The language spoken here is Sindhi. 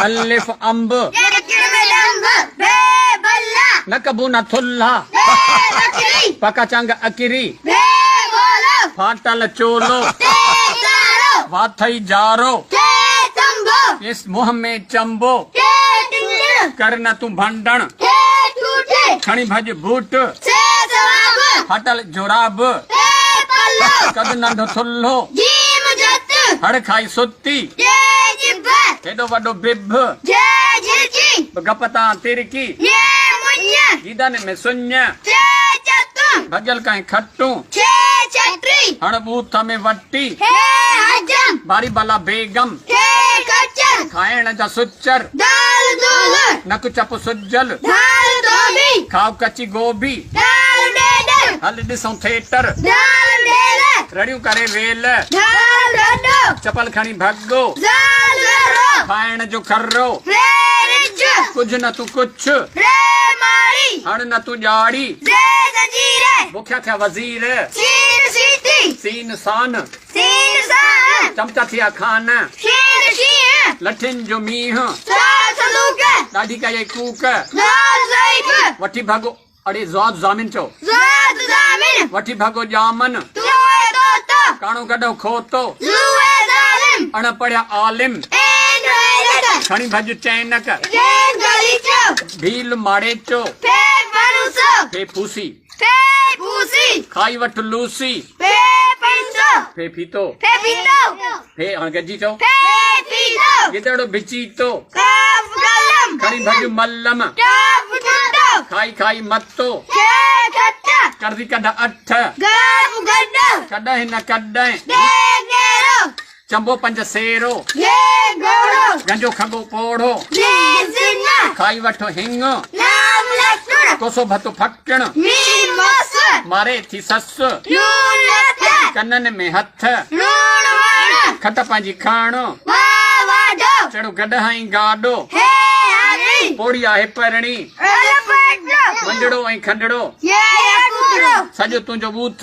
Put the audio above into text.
الف انب. نه ڪبو نه ٿلها. پڪا چنگ اڪري. ڦاٽل چولو. واٿئي جارو. ڏس منهن ۾ چنبو. ڪر نه تون ڀنڊڻ. کڻي ڀڄ بوٽ. ڦاٽل جوراب. قد ننڍو ٿلهو. هڙ کائي ستي. هيڏو وڏو بڀ. گپ تان ترڪي. گيدن ۾ سڃ. ڀڳل ڪنهن کٽون. هڻ ٻوٿ ۾ وٽي. باري بالا بيگم. کائڻ جا سچر. نڪ چپ سجل. کائو ڪچي گوبي. هل ڏسون ٿيٽر. رڙيون ڪري ويل. چپل کڻي ڀڳو. کائڻ جو کرو. ڪجهه نه تون ڪڇ. هڻ نه تون ڄاڙي. بکيا ٿيا وزير. سين سان. چمچا ٿيا خان. لٺين جو مينهن. ڏاڍي ڪيائي ڪوڪ. وٺي ڀڳو اڙي زاد ضامن چئو. وٺي ڀڳو ڄامن. ڪاڻو گڏهه کوتو. اڻ پڙهيا عالم. کڻي ڀڄ چينڪ. ڀيل ماڙيچو. ڦي ڦوسي. کائي وٺ لوسي. ڦي ڦيتو. ڦي هاڻ گڏجي چئو. گدڙ ڀچيتو. کڻي ڀڄ ملم. کائي کائي متو. قرضي ڪڍ اٺ. ڪڏهن نه ڪڏهن. چنبو پنج سيرو. گنجو کڳو پوڙهو. کائي وٺ هڱ. ڪوسو ڀت ڦڪڻ. ماري ٿي سس. ڪنن ۾ هٿ. کٽ پنهنجي کڻ. چڙهه گڏهه ۽ گاڏو. پوڙهي آهي پرڻي. منڊڙو ۽ کنڊڙو. سڄو تنهنجو ٻوٿ.